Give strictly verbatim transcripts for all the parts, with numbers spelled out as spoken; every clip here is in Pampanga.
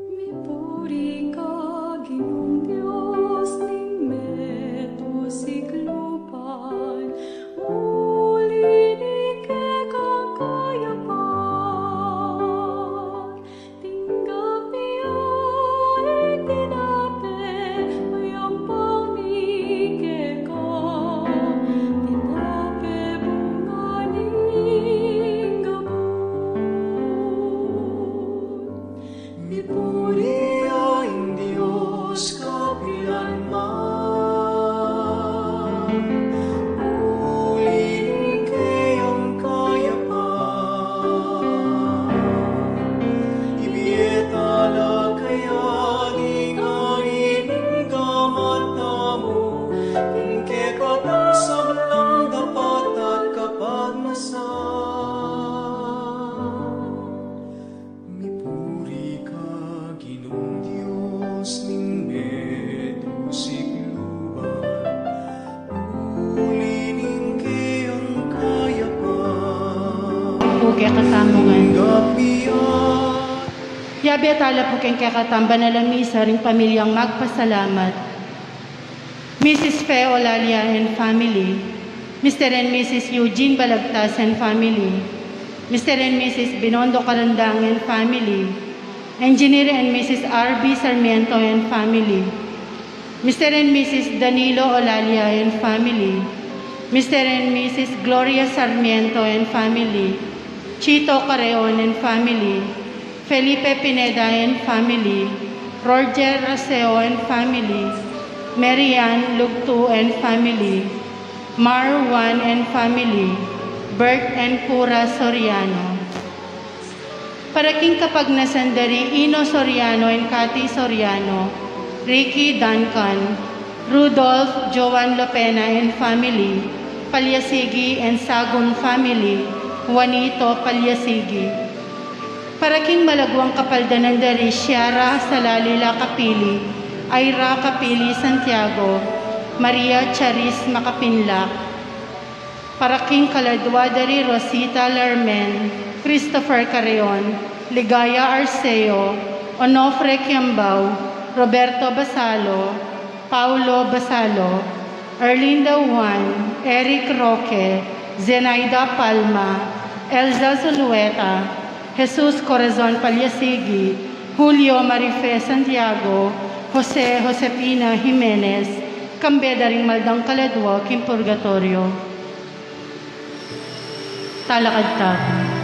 Mipuri ka, Ginung Dios ning meto sikluban, uli ning kekang kayapan, tinggap ya ing tinape, yang pamikeka, tinape bunga ning gabun. Mipuri ya ing Dios kapilan man, uli ning keyang kayapan. Ibie tala kaya ding ani ning gamat tamu, ing kekatang sablang dapat at kapagnasan. Mipuri ka, Ginung Dios ning meto sikluban, uli ning keyang kayapan. Pu kekatamu ngan. Yabe tala pu king kekatang banal a misa ring pamilyang magpasalamat. Missus Fe Olalia and family, Mister and Missus Eugene Balagtas and family, Mister and Missus Binondo Carandang and family, Engineer and Missus R B Sarmiento and family, Mister and Missus Danilo Olalia and family, Mister and Missus Gloria Sarmiento and family, Chito Carreon and family, Felipe Pineda and family, Roger Raseo and family, Mary Ann Lugtu and family, Mar Juan and family, Bert and Pura Soriano. Para king kapagnasan da ri Ino Soriano and Cathy Soriano, Ricky Duncan, Rudolph Joan Lopena and family, Palyasigi and Sagun family, Juanito Palyasigi. Para king malagwang kapaldanan da ri Ciara Salali Lacapili, Ira Capili Santiago, Maria Charis Macapinlac. Para king kaladwa da ri Rosita Larmen, Christopher Carreon, Ligaya Arceo, Onofre Kiambao, Roberto Basalo, Paulo Basalo, Erlinda Juan, Eric Roque, Zenaida Palma, Elza Zulueta, Jesus Corazon Palyasigi, Julio Marife Santiago, Jose Josepina Jimenez, kambe da ring maldang kaladwa king purgatorio. Talakad tamu.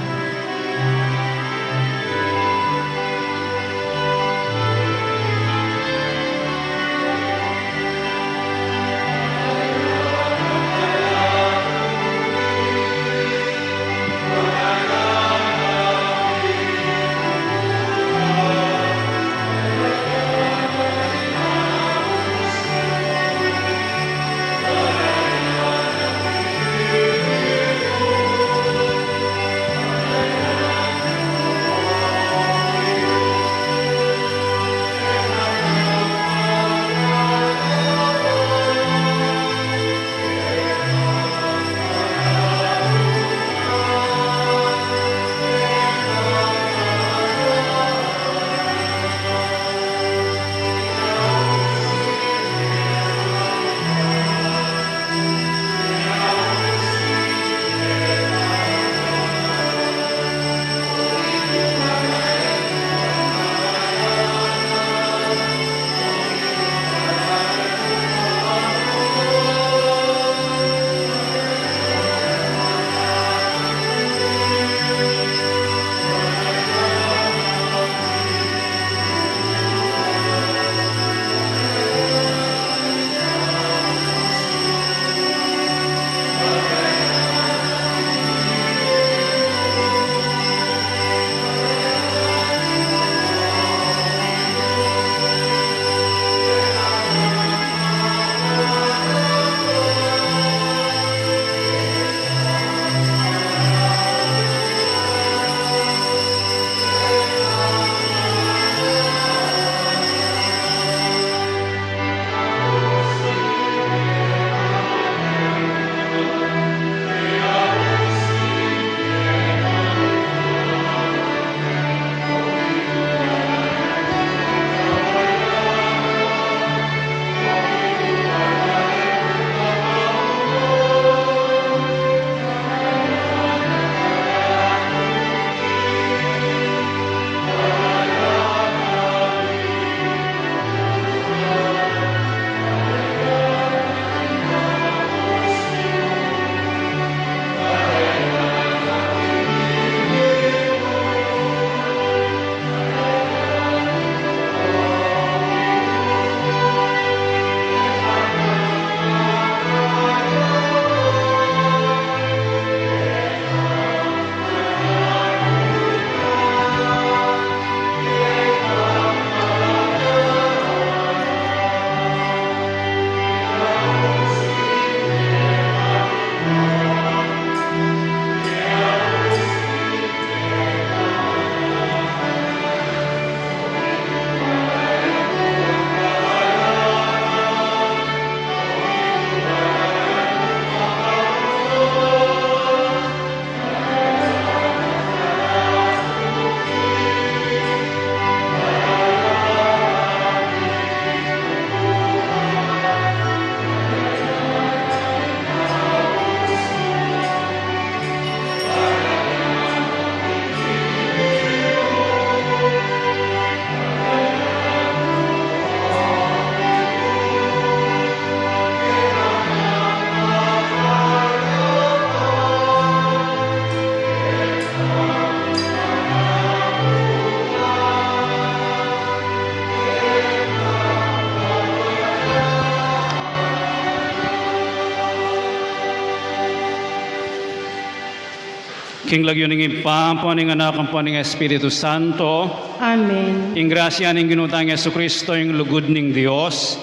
King lagyu ning Ibpa, ampo ning Anak, ampo ning Espiritu Santo. Amen. Ing grasya ning Ginu tang Jesucristo, ing lugud ning Dios,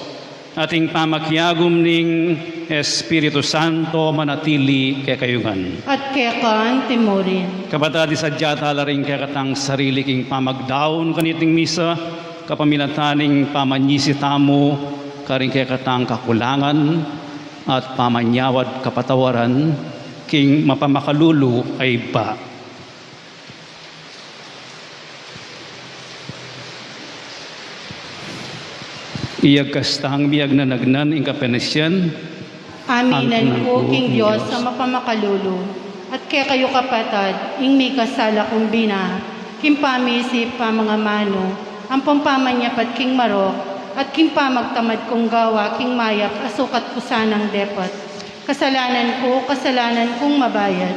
at ing pamakiagum ning Espiritu Santo manatili kekayu ngan. At keka antimurin. Kapatad, isadya tala ring kekatang sarili king pamagdaun kaniting misa, kapamilatan ning pamanyisi tamu karing kekatang kakulangan at pamanyawad kapatawaran king mapamakalulu a Ibpa. Iyagkas tang miyagnanagnan ing kapenisian. Aminan ku king Dios a mapamakalulu, at kekayu kapatad, ing mikasala kung bina, king pamisip, pamangamanu, ampong pamanyapat king marok, at king pamagtamad kung gawa king mayap a sukat ku sanang depat. Kasalanan ku, kasalanan kung mabayat.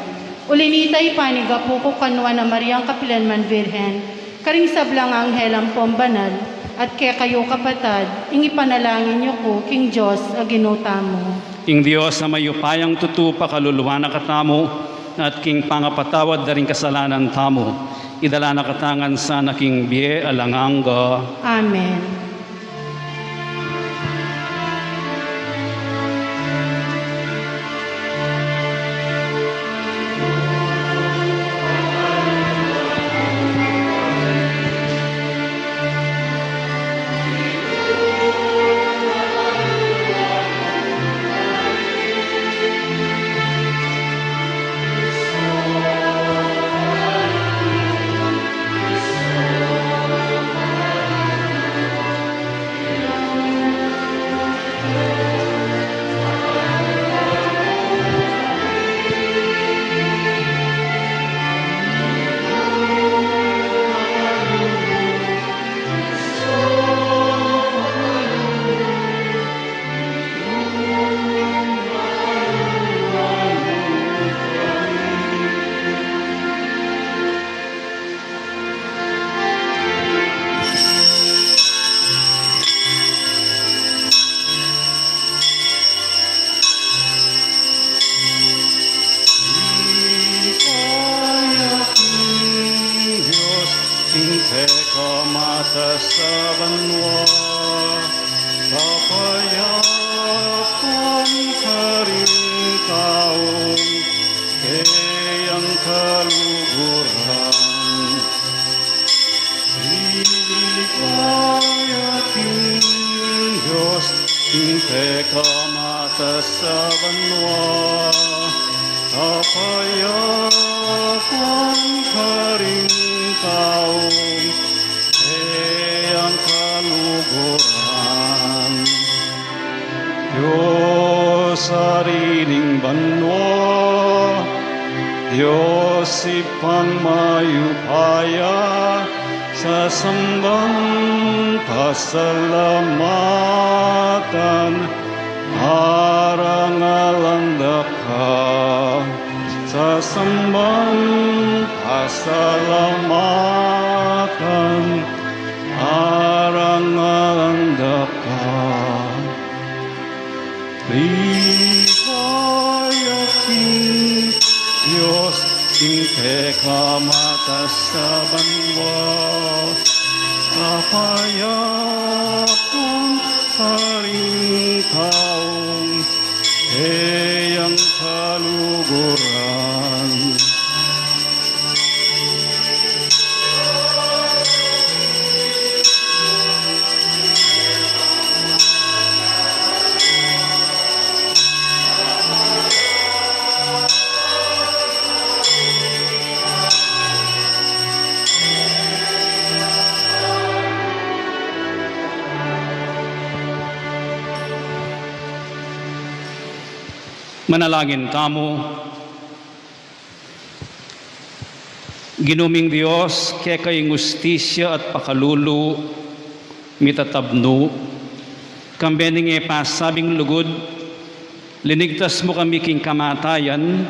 Uli nita, ipanigapu ku kang Nuan a Mariang kapilanman Virgen, karing sablang anghel ampong banal, at kekayu kapatad, ing ipanalangin yu ku king Dios a Ginu tamu. Ing Dios a mayupayang tutu pakaluluan na katamu, at king pangapatawad da ring kasalanan tamu, idala na katamu ngan sana king bie alang angga. Amen. Ing Dios, ing pekamatas a banua, kapayapan karing taung keyang kaluguran. Ipayat ing Dios, ing pekamatas a banua, kapayapan karing taung keyang kaluguran. Dios, Ari ning banua, Dios Ibpang mayupaya, sasambang pasalamatan, arangalan da ka. Sasambang pasalamatan, arangalan da ka. Ligaya king Dios, ing pekamatas a banua, kapayapan karing taung keyang kaluguran. Manalangin tamu. Ginu ming Dios, keka ing ustisya at pakalulu mitatabnu, kambe ning e pasabing lugud, linigtas mu kami king kamatayan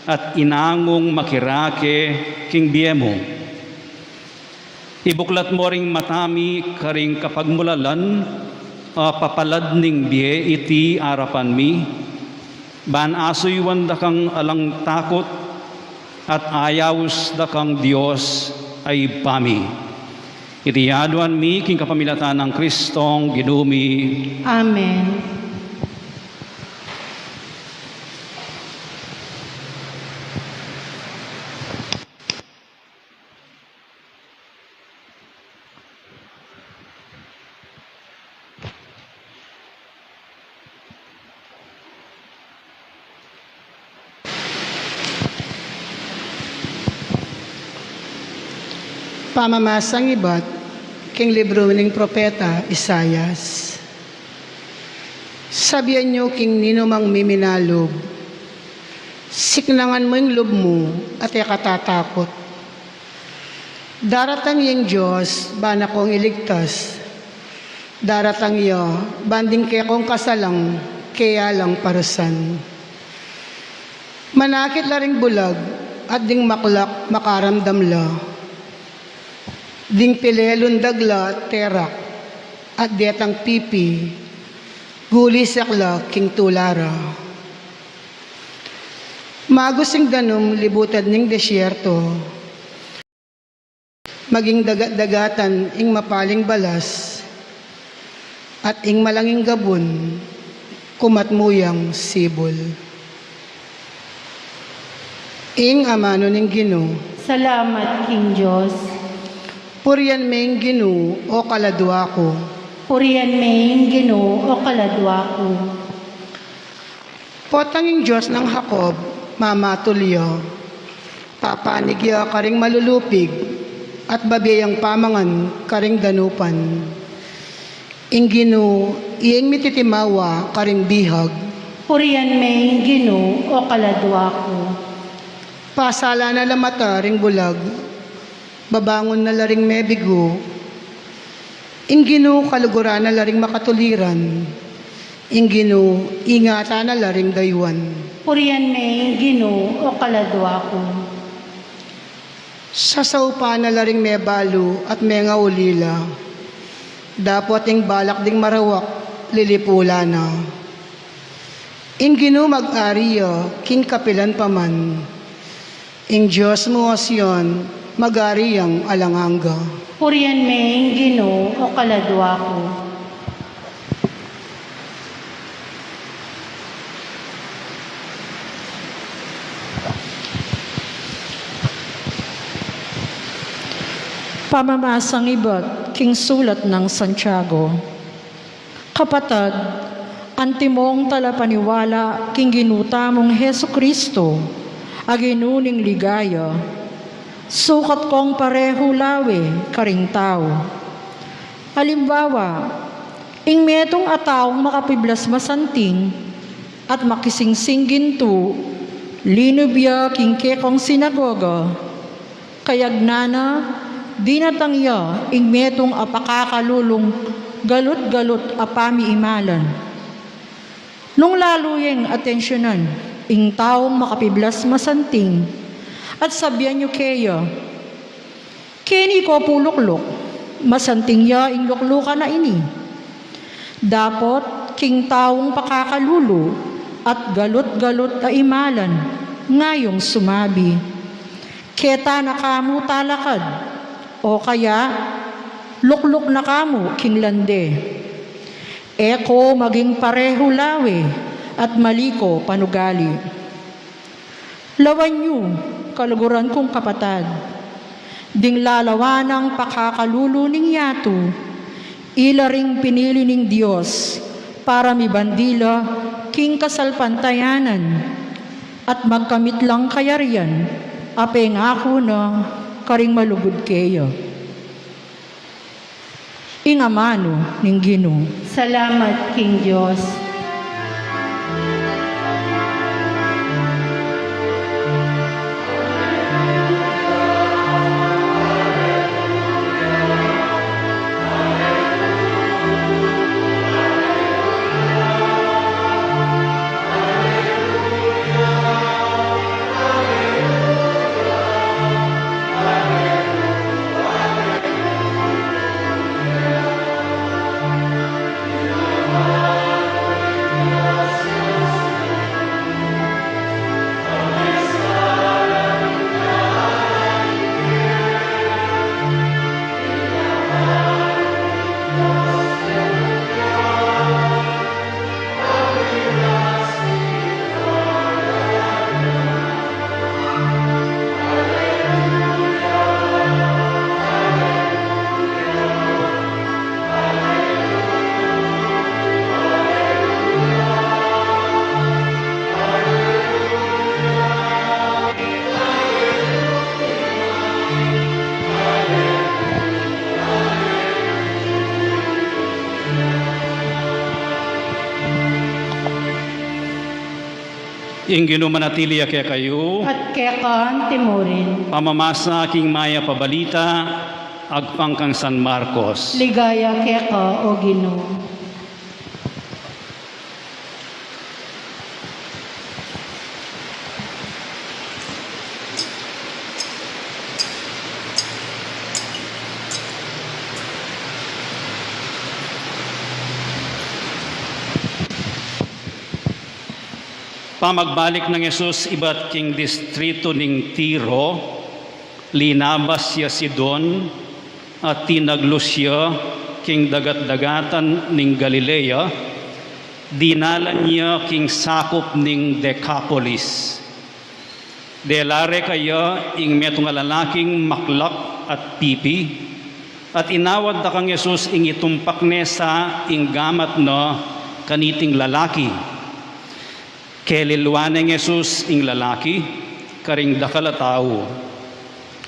at inangung makirake king bie mu. Ibuklat mu ring mata mi karing kapagmulalan a papalad ning bie iti arapan mi, ban asuyuan da kang alang takut, At ayaus da kang Dios a Ibpa mi. Iti aduan mi king kapamilatan nang Kristong Ginu mi. Amen. Pamamasang ibat king libru ning propeta Isaias. Sabian yu king ninumang miminalub, siknangan mu ing lub mu at e ka tatakut. Daratang ya ing Dios ban kong iligtas. Daratang ya ban ding kekong kasalang keya lang parusan. Manakit la ring bulag at ding maklak makaramdam la. Ding pile lundag la terak at detang pipi, gulisak la king tula ra. Magus ing danum libutad ning desierto. Maging dagat-dagatan ing mapaling balas, at ing malanging gabun kumat mu yang sibul. Ing amanu ning Ginu. Salamat king Dios. Purian me ing Ginu, o kaladua ku. Purian me ing Ginu, o kaladua ku. Potang ing Dios nang Jacob, mamatul ya. Papanig ya karing malulupig, at babie yang pamangan karing danupan. Ing Ginu, iya ing mititimawa karing bihag. Purian me ing Ginu, o kaladua ku. Pasalan na la mata ring bulag, babangun na la ring mebigu. Ing Ginu, kaluguran na la ring makatuliran. Ing Ginu, ingatan na la ring dayuan. Purian me ing Ginu, o kaladua ku. Sasaupan na la ring mebalu at mengaulila. Dapot ing balak ding marawak, lilipulan na. Ing Ginu mag-ari ya king kapilan pa man. Ing Dios mu, o Sion, mag-ari yang alang angga. Purian me ing Ginu, o kaladua ku. Pamamasang ibat king sulat nang Santiago. Kapatad, antimong talapaniwala king Ginu tamung Jesucristo, a Ginu ning ligaya, sukat kong parehu lawe karing tau. Alimbawa, ing metung a taung makapiblas masanting at makisingsing gintu, linub ya king kekong sinagoga, kayagnan na, dinatang ya ing metung a pakakalulung galut-galut a pamiimalan. Nung lalu yeng atensyunan ing taung makapiblas masanting at sabian yu keya, "Keni ko pu lukluk, masanting ya ing luklukan a ini." Dapot king taung pakakalulu at galut-galut a imalan ngayung sumabi, "Keta na kamu talakad, o kaya lukluk na kamu king lande." E ko maging parehu lawe at mali ko panugali. Lawan yu, kaluguran kung kapatad, ding lalawan nang pakakalulu ning yatu, ila ring pinili ning Dios para mibandi la king kasalpantayanan at magkamit lang kayarian a pengaku na karing malugud keya. Ing amanu ning Ginu. Salamat king Dios. Ing Ginu manatili ya kekayu. At keka antimurin. Pamamasa king Mayap a Balita agpang kang San Marcos. Ligaya keka, o Ginu. Pamagbalik nang Jesus ibat king distritu ning Tiro, linabas ya Sidon, at tinaglus ya king dagat-dagatan ning Galilea, dinalan ya king sakup ning Decapolis. Dela re kaya ing metung a lalaking maklak at pipi, at inawad da kang Jesus ing itumpak ne sa ing gamat na kaniting lalaki. Kelilwan neng Jesus ing lalaki karing dakal a tau.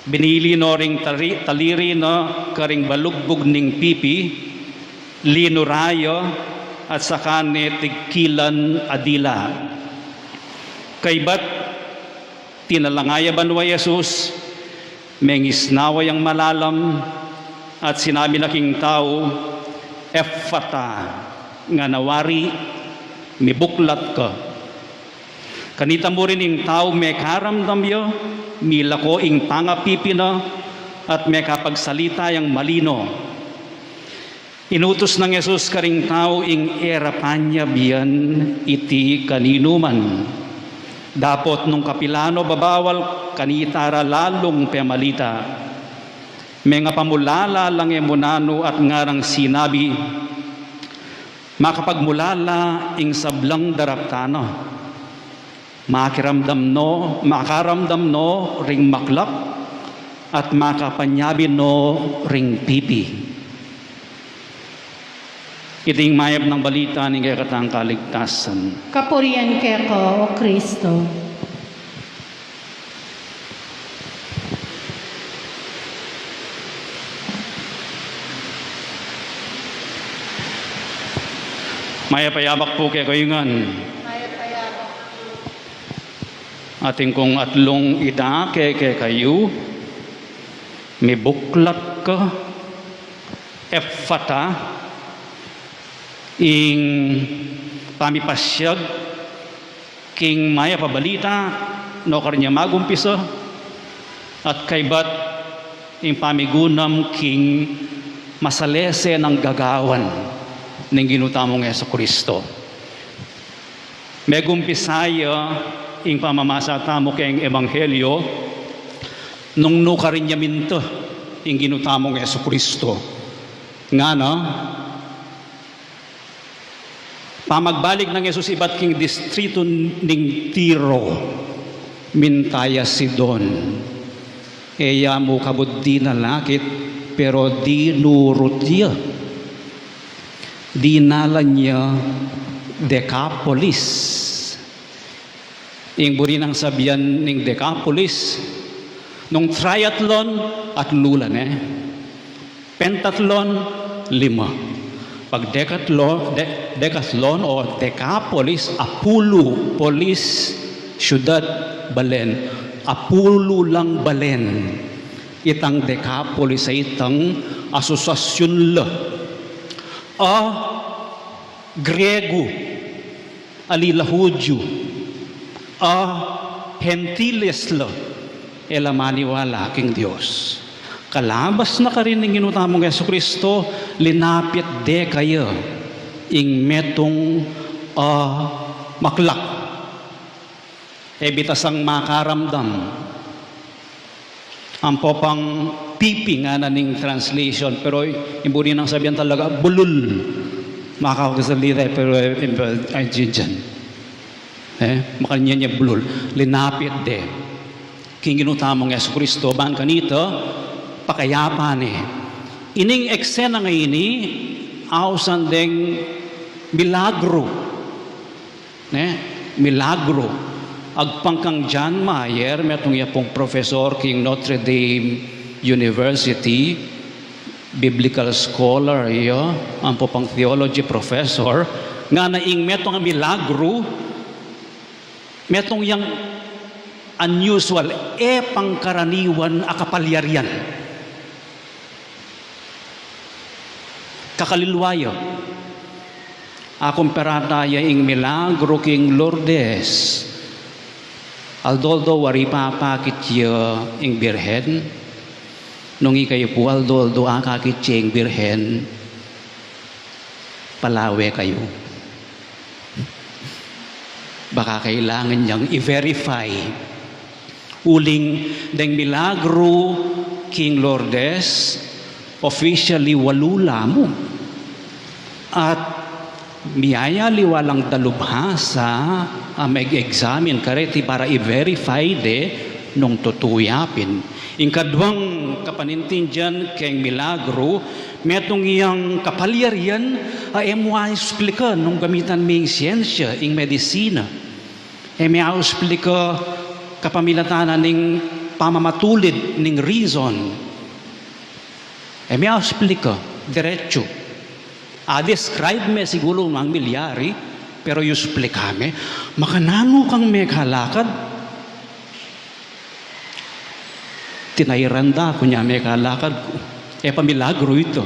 Binili no ring tari-, taliri na karing balugbug ning pipi, linura ya, at saka ne tigkilan a dila. Kaybat tinalanga ya banua i Jesus, mengisnawa yang malalam, at sinabi na king tau, "Efata," ngana wari, "Mibuklat ka." Kanita mu rin ing tau mekaramdam ya, milako ing pangapipi na, at mekapagsalita yang malino. Inutus nang Jesus karing tau ing e ra panyabian iti kaninuman. Dapot nung kapilan no babawal, kanita ra lalung pemalita. Mengapamulala lang e mu nanu at ngarang sinabi, "Makapagmulala ing sablang daraptan na." Makiramdam no, makaramdam no ring maklak, at makapanyabi no ring pipi. Iti ing mayap nang balita ning kekatang kaligtasan. Kapurian keka, O Kristo. Mayap a yabak pu kekayu ngan. Atin kung atlung ida kekayu, mibuklat ka, Efata, ing pamipasyag king mayap a balita, nukarin ya magumpisa, at kaybat ing pamigunam king masalese nang gagawan ning Ginu tamung Jesucristo. Megumpisa ya ing pamamasa tamu keng Ebanghelyo, nung nukarin ya minta ing Ginu tamung Jesucristo. Ngana, pamagbalik nang Jesus ibat king distritu ning Tiro, minta ya Sidon. E ya mu kabud dinalakit, pero dinurut ya. Dinalan ya Decapolis. Ing buri nang sabian ning Decapolis, nung triathlon, atlu la ne. Pentathlon, lima. Pag decathlon, de-, decathlon o Decapolis, apulu, polis, syudad, balen. Apulu lang balen. Itang Decapolis a itang asosyasyun la. A Griego, ali la Hudyu, a Gentiles la, e la maniwala king Dios. Kalabas na karin ning Ginu tamung Jesucristo, linapit de kaya ing metung a maklak. E bita sang makaramdam. Ampo pang pipi ngana ning translation, pero ing buri nang sabian talaga, bulul. Makakagsalita, pero, eh, ay, diyan, diyan. Eh, makanyan ya bulul. Linapit de king Ginu tamung Jesucristo, ban kanita pakayapan ne. Ining eksena ngeni, ausan deng milagru. Ne? Milagru. Agpang kang John Mayer, metung ya pung profesor king Notre Dame University, biblical scholar ya, ampo pang theology professor, ngana ing metung a milagru, Metung yang unusual, e pangkaraniwan a kapalyarian. Kakalilwa ya, akumpara taya ing milagru king Lourdes. Aldo-aldo wari papakit ya ing Birhen. Nung ikayu pu aldo-aldo akakit ya ing Birhen, palawe kayu. Baka kailangan yang i-verify. Uling deng milagru king Lourdes, officially walu la mu. At miyayaliwa lang dalubhasa a mag-examine kareti para i-verify de nung tutu ya pin. Ing kaduang kapanintindian keng milagru, metung yang kapalyarian a e mu explica nung gamitan me ing siensya, ing medisina. E me explica kapamilatan na ning pamamatulid ning reason. E me explica diretsu. A-describe me siguru nung milyari, pero i-explica me, makananu kang mekalakad? Tinairan da ku nia mekalakad ku. E pa milagru itu.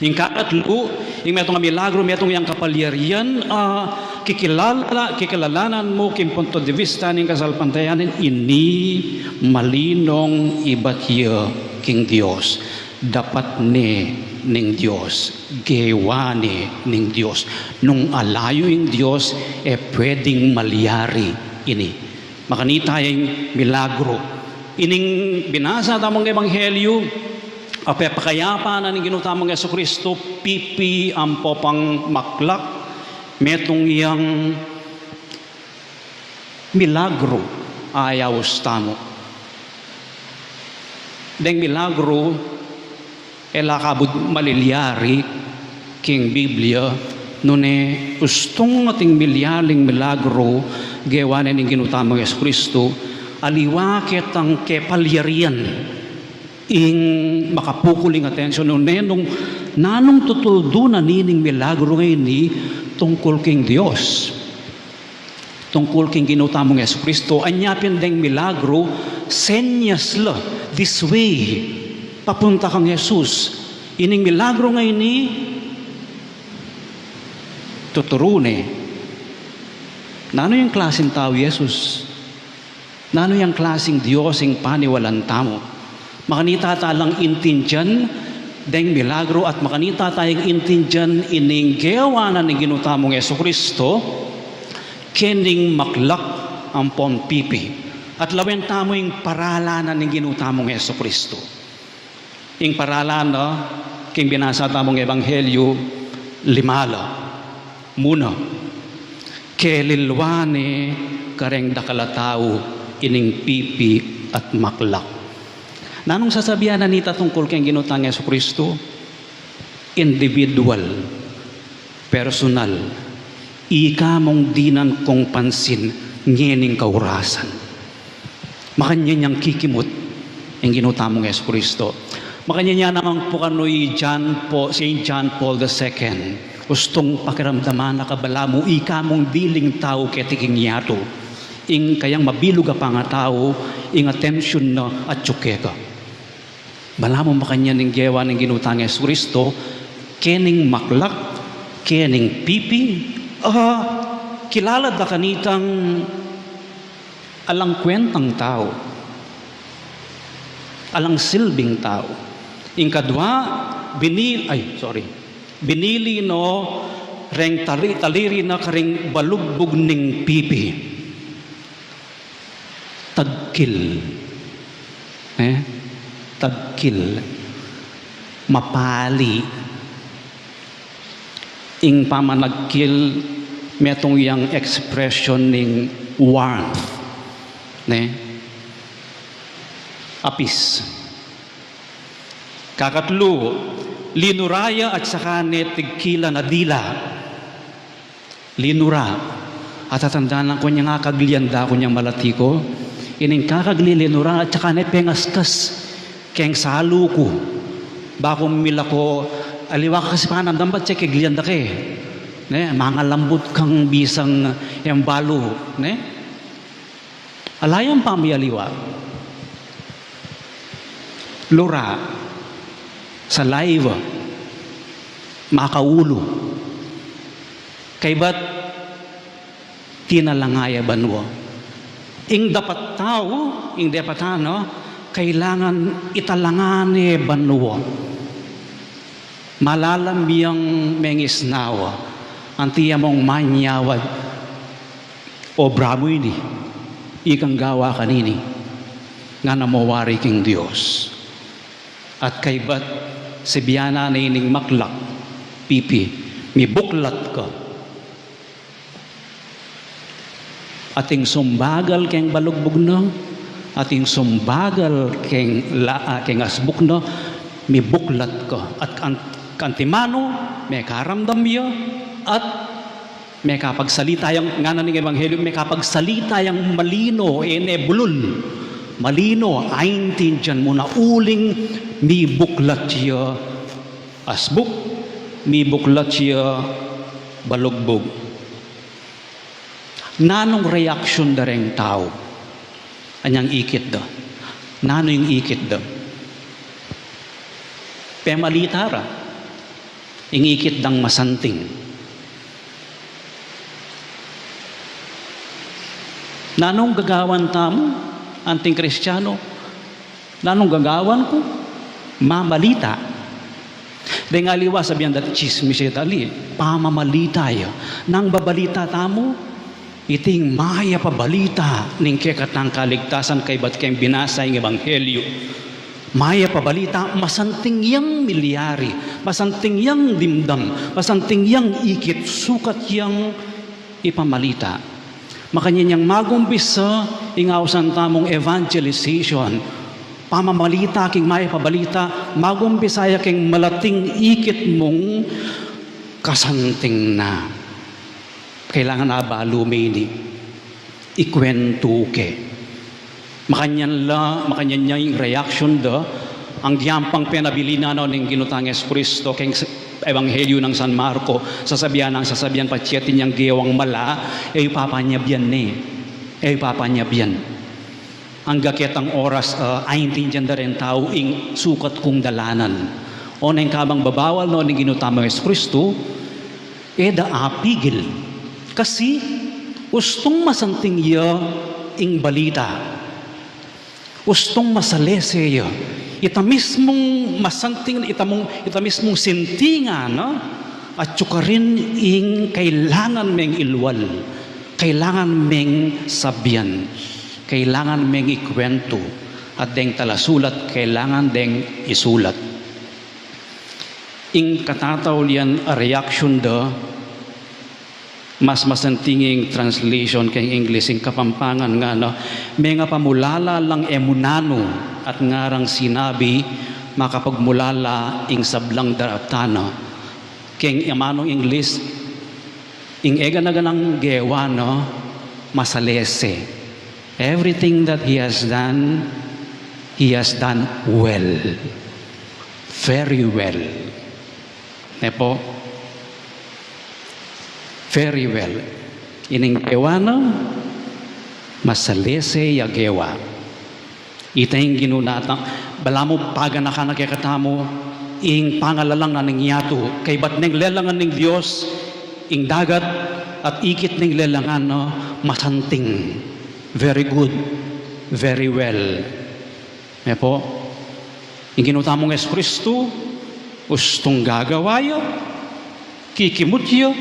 Ing kakatlu, ing metung a milagru, metung yang kapalyarian, a, kikilala, kikilalanan mu king punto de vista ning kasalpantayanan, ini malinong ibat ya king Dios. Dapat ne ning Dios, gewa ne ning Dios. Nung alayu ing Dios, e pwedeng malyari ini. Makanita yang milagru. Ining binasa tamung ebanghelyu, a pepakayapan na ning Ginu tamung Jesucristo, pipi ampo pang maklak, metung yang milagru a ayaus tamu. Deng milagru, e la kabud malilyari king Biblia, nune ustung ating milyaring milagru gewa ne ning Ginu tamung Jesucristo, aliwa ketang kepalyarian ing makapukul ing atensyun, nune nung nanung tutuldunan ne ning milagru ngeni tungkul king Dios. Tungkul king Ginu tamung Jesucristo, anya pin deng milagru, senyas la, this way, papunta kang Jesus. Ining milagru ngeni, tuturu ne. Nanu yang klasing tau i Jesus? Nanu yang klasing Dios ing paniwalan tamu? Makanita ta lang intindian deng milagru at makanita tang intindian ining gewa na ning Ginu tamung Jesucristo, kening maklak ampong pipi. At lawen tamu ing paralan na ning Ginu tamung Jesucristo. Ing paralan na, king binasa tamung ebanghelyu, lima la. Muna, kelilwa ne kareng dakal a tau ining pipi at maklak. Nanung sasabian na nita tungkul keng Ginu tang Jesucristo? Individual, personal, ika mung dinan kung pansin ngening kaurasan. Makanyan yang kikimut ing Ginu tamung Jesucristo. Makanyan ya naman pu kanu i John Paul, Saint John Paul the Second. Ustung pakiramdaman na ka balamu ika mung diling tau keti king yatu. Ing kayang mabilug a pangatau, ing atensyun na atyu keka. Balamu makanyan ing gewa ning Ginu tang Jesucristo, kening maklak, kening pipi, a, kilala da kanitang alang kwentang tau, alang silbing tau. Ing kadwa, bini-, ay, sorry. Binili no reng tali-, taliri na karing balugbug ning pipi. Tagkil. Eh? Tagkil. Mapali. Ing pamanagkil, metung yang expression ning warmth. Ne? Apis. Kakatlu, linura ya at saka ne tigkilan a dila. Linura. Atatandanan ku nya nga kaglian da ku nyang malati ku. Ining kakagli linura at saka ne pengaskas keng salu ku. Baku milako, aliwa ka kasi panandam bat siya keglian da ke. Ne, mangalambut kang bisang embalu. Ne? Ala yang pamialiwa, lura, saliva, makaulu, kaybat tinalanga ya banua. Ing dapat tau, ing dapat tau, kailangan italanga ne banua. Malalam yang mengisnawa, anti ya mung manyawad, obra mu ini, ikang gawa kanini, ngana mu wari king Dios. At kaybat, sibianan ne ining maklak, pipi, mibuklat ka. Ating sumbagal keng balugbug na, ating sumbagal keng la-, ah, keng asbuk na, mibuklat ka. At kan-, kantimanu, mekaramdam ya, at mekapagsalita yang, ngana ning ebanghelyu, mekapagsalita yang malino, e ne bulul. Malino, aintindian mu na uling mibuklat ya asbuk, mibuklat ya balugbug. Nanung reaksyon da reng tau anyang ikit da? Nanu ing ikit da? Pemalita ra ing ikit dang masanting. Nanung gagawan tamu, anting Kristianu? Nanung gagawan ku? Mamalita. Deng aliwa sabian da, tsismis ya, tali. Pamamalita ya. Nang babalita tamu, iting mayap a balita ning kekatang kaligtasan kaybat keng binasa ing ebanghelyu. Mayap a balita, masanting yang milyari, masanting yang dimdam, masanting yang ikit, sukat yang ipamalita. Makanyan yang magumpisa ing ausan tamung evangelization, pamamalita king mayap a balita, magumpisa ya king malating ikit mung kasanting na. Kailangan abalu me ini, ikwentu ke. Makanyan la, makanyan ya ing reaksyon da, anggiampang penabilin na no ning Ginu tang Jesucristo keng s-, Ebanghelyu nang San Marco, sasabian nang sasabian patse atin yang gewang mala, e yu papanyabian ne, e yu papanyabian. Angga ketang oras, ah, aintindian da reng tau ing sukat kung dalanan. O neng kabang babawal no ning Ginu tamung Jesucristo, e da apigil. Kasi, ustung masanting ya ing balita. Ustung masalese ya. Ita mismung masanting, ita mung, ita mismung sintingan, no? At sukarin ing kailangan meng ilwal, kailangan meng sabian, kailangan meng ikwentu, at deng talasulat, kailangan deng isulat. Ing katataulian a reaksyon da, mas masanting ing translation keng English, ing Kapampangan ngana, mengapamulala lang e mu nanu at ngarang sinabi, makapagmulala ing sablang daraptan na. Keng amanung English, ing e gana-ganang gewa na, masalese. Everything that he has done, he has done well. Very well. Ne po? Very well. Ining gewa na, masalese ya gewa. Ita ing Ginu nata, balamu paganakan na kekatamu, ing pangalalang na ning yatu, kaybat neng lelangan ning Dios, ing dagat, at ikit neng lelangan na, masanting. Very good, very well. Ne po, ing Ginu tamung Jesucristo, ustung gagawa ya, kikimut ya,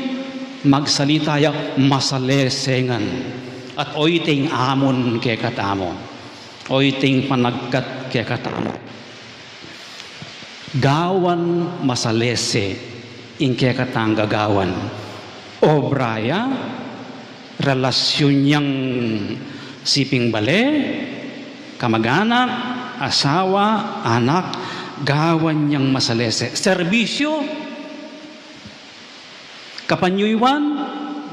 magsalita ya, masalese ngan. At oyting amun kekatamu. Oyting panagkat kekatamu. Gawan masalese ing kekatang gagawan. Obra ya, relasyun yang siping bale, kamaganak, asawa, anak, gawan yang masalese. Serbisyu, kapanyuyuan,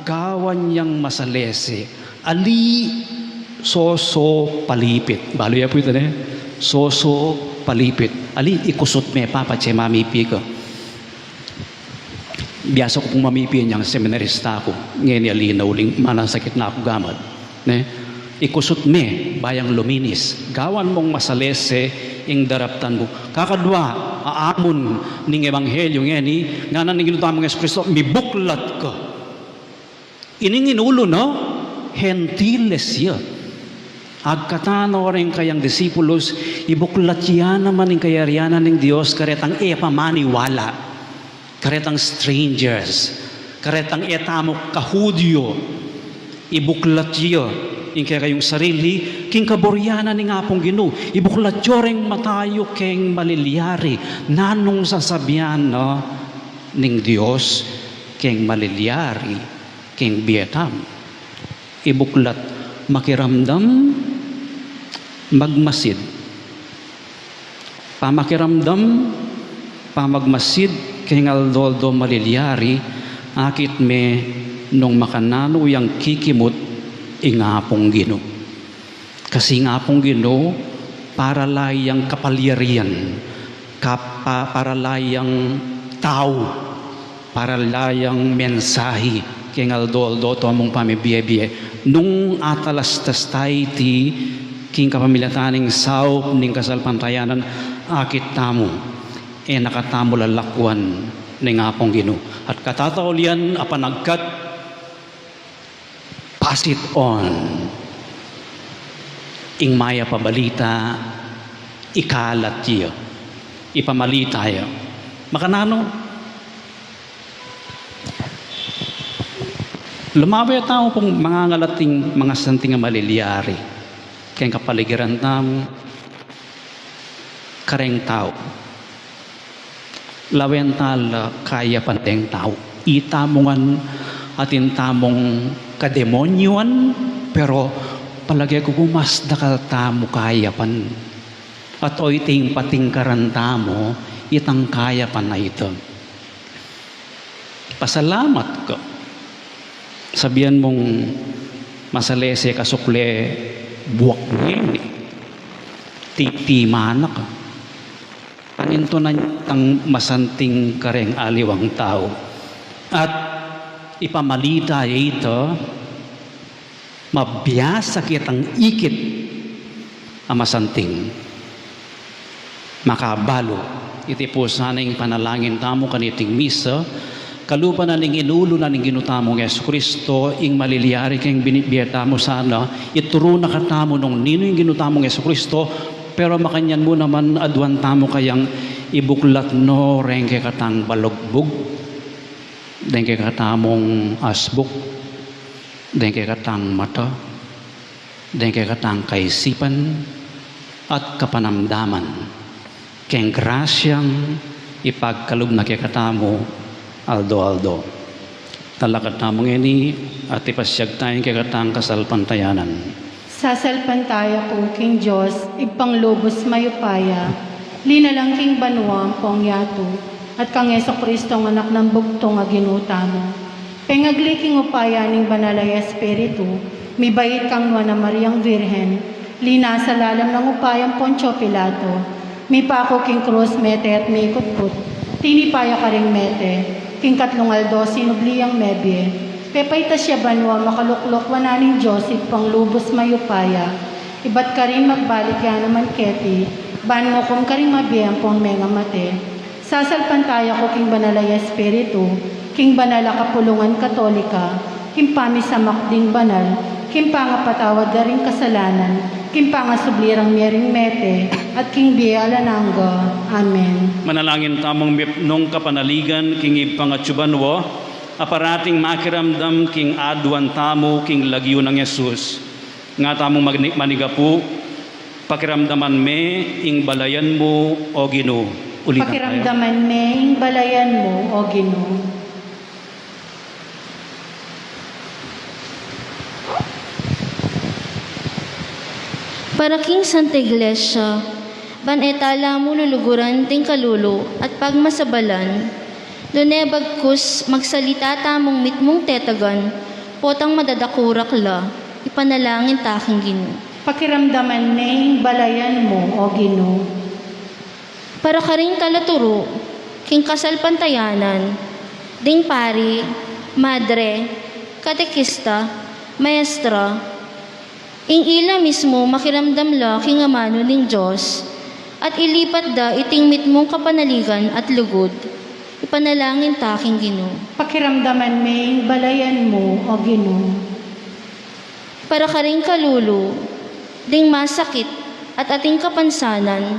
gawan yang masalese. Ali soso palipit. Balu ya pu ita ne? Soso palipit. Ali ikusut me pa patse mamipi ka. Biasa ku pung mamipi yang seminarista ku. Ngeni ali na uling manasakit na ku gamad. Ne? Ikusut me, ba yang luminis. Gawan mung masalese ing daraptan mu. Kakadwa, amun ning ebanghelyo ngeni, ngana ning Ginu tamung Jesucristo, mibuklat ka. Ining inulu na, Gentiles ya. Agkatan no reng kayang disipulus, ibuklat ya naman ing kayarian ning Dios karetang e pa maniwala. Karetang strangers, karetang e tamu ka-Judio, ibuklat ya ing kekayung sarili king kaburian na ning Apung Ginu, ibuklat ya reng mata yu keng malilyari, nanung sasabian na ning Dios keng malilyari keng bie tamu. Ibuklat makiramdam, magmasid. Pamakiramdam, pamagmasid keng aldo-aldo malilyari, akit me nung makananu yang kikimut ing Apung Ginu. Kasi ing Apung Ginu, para la yang kapalyarian, kapa-, para la yang tau, para la yang mensahe keng aldo-aldo tamung pamibie-bie. Nung atalastas ta iti king kapamilatan ning saup ning kasalpantayanan, akit tamu, e na katamu lalakwan ning Apung Ginu. At katataulian, apanagkat, pass it on. Ing mayap a balita, ikalat ya, ipamalita ya. Makananu? Lumawe tamu pung mangangalat ing masanting a malilyari keng kapaligiran tamu, kareng tau. Lawen ta la kayapan deng tau. Itamu ngan atin tamung kademonyuan, pero palage ku pu mas dakal tamu kayapan. At oyting patingkaran tamu itang kayapan a ita. Pasalamat ka. Sabian mung masalese ka sukle buak ngeni, titiman na ka. Panintunan tang masanting kareng aliwang tau. At ipamalita ya ita, mabiasa kitang ikit a masanting. Makabalu, iti pu sana ing panalangin tamu kaniting misa, kalupa na ning inulu na ning Ginu tamung Jesucristo, ing malilyari keng bini-, bie tamu sana, ituru na katamu nung ninu ing Ginu tamung Jesucristo, pero makanyan mu naman aduan tamu kayang ibuklat no reng kekatang balugbug, deng kekatamung asbuk, deng kekatang mata, deng kekatang kaisipan at kapanamdaman, keng grasyang ipagkalub na kekatamu aldo-aldo. Talakad tamu ngeni at ipasyag taya ing kekatang kasalpantayanan. Sasalpantaya ku king Dios, Ibpang lubus mayupaya, linalang king banua ampong yatu, at kang Jesucristo, Anak nang bugtung a Ginu tamu. Pengagli king upaya ning Banal a Espiritu, mibait kang Nuan a Mariang Virgen, linasa lalam ning upaya nang Poncio Pilato, mipaku king krus, mete at mikutput, tinipa ya karing mete, king katlung aldo sinubli yang mebie, pepaitas ya banua, makalukluk wanan ning Dios Ibpang lubus mayupaya, ibat karin magbalik ya naman keti, ban mukum karing mabie ampong menga mate. Sasalpantaya ku king Banal a Espiritu, king banal a kapulungan Katolika, king pamisamak ding banal, king pangapatawad da ring kasalanan, king pangasubli rang mie ring mete, at king bie alang angga. Amen. Manalangin tamung mipnung kapanaligan king Ibpang atsu banua, a parating makiramdam king aduan tamu king lagyu nang Jesus. Nga tamung magni-, manigapu, pakiramdaman me ing balayan mu, O Ginu. Ulitan tayo. Pakiramdaman me ing balayan mu, O Ginu. Para king Santa Iglesia, ban e tala mu luluguran ding kalulu at pagmasabalan, nune bagkus magsalita tamung mitmung tetagan, potang madadakurak la, ipanalangin ta king Ginu. Pakiramdaman me ing balayan mu, O Ginu. Para karing talaturu king kasalpantayanan, ding pari, madre, katekista, maestra, Ing ila mismu makiramdam la king amanu ning Dios, at ilipat da iting mitmung kapanaligan at lugud, ipanalangin ta king Ginu. Pakiramdaman me ing balayan mu, O Ginu. Para karing kalulu, ding masakit at ating kapansanan,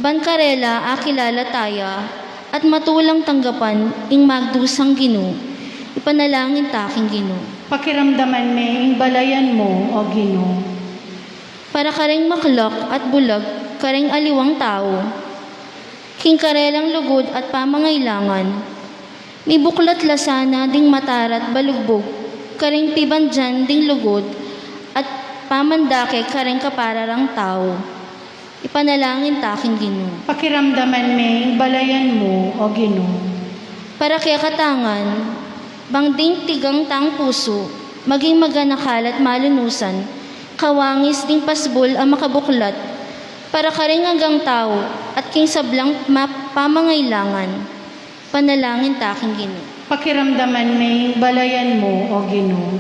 ban karela akilala taya at matulang tanggapan ing magdusang Ginu, ipanalangin ta king Ginu. Pakiramdaman me ing balayan mu, O Ginu. Para karing maklak at bulag karing aliwang tau, king karelang lugud at pamangailangan, mibuklat la sana ding mata ra't balugbug karing pibandian ding lugud at pamandake karing kapara rang tau. Ipanalangin ta king Ginu. Pakiramdaman me ing balayan mu, O Ginu. Para kekatang ngan, bang ding tigang tang pusu maging maganakal at malunusan, kawangis ding pasbul a makabuklat para karing anggang tau at king sablang ma-, pamangailangan. Panalangin ta king Ginu. Pakiramdaman me ing balayan mu, O Ginu.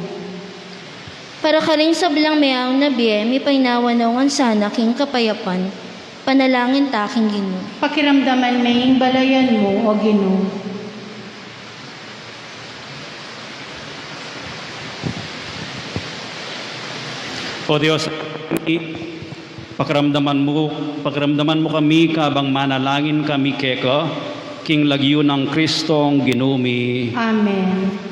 Para karing sablang meaun a bie, mipainawa na ngan sana king kapayapan. Panalangin ta king Ginu. Pakiramdaman me ing balayan mu, O Ginu. O Dios, i-, pakiramdaman mu, pakiramdaman mu kami kabang manalangin kami keka, king lagyu nang Kristong Ginu mi. Amen.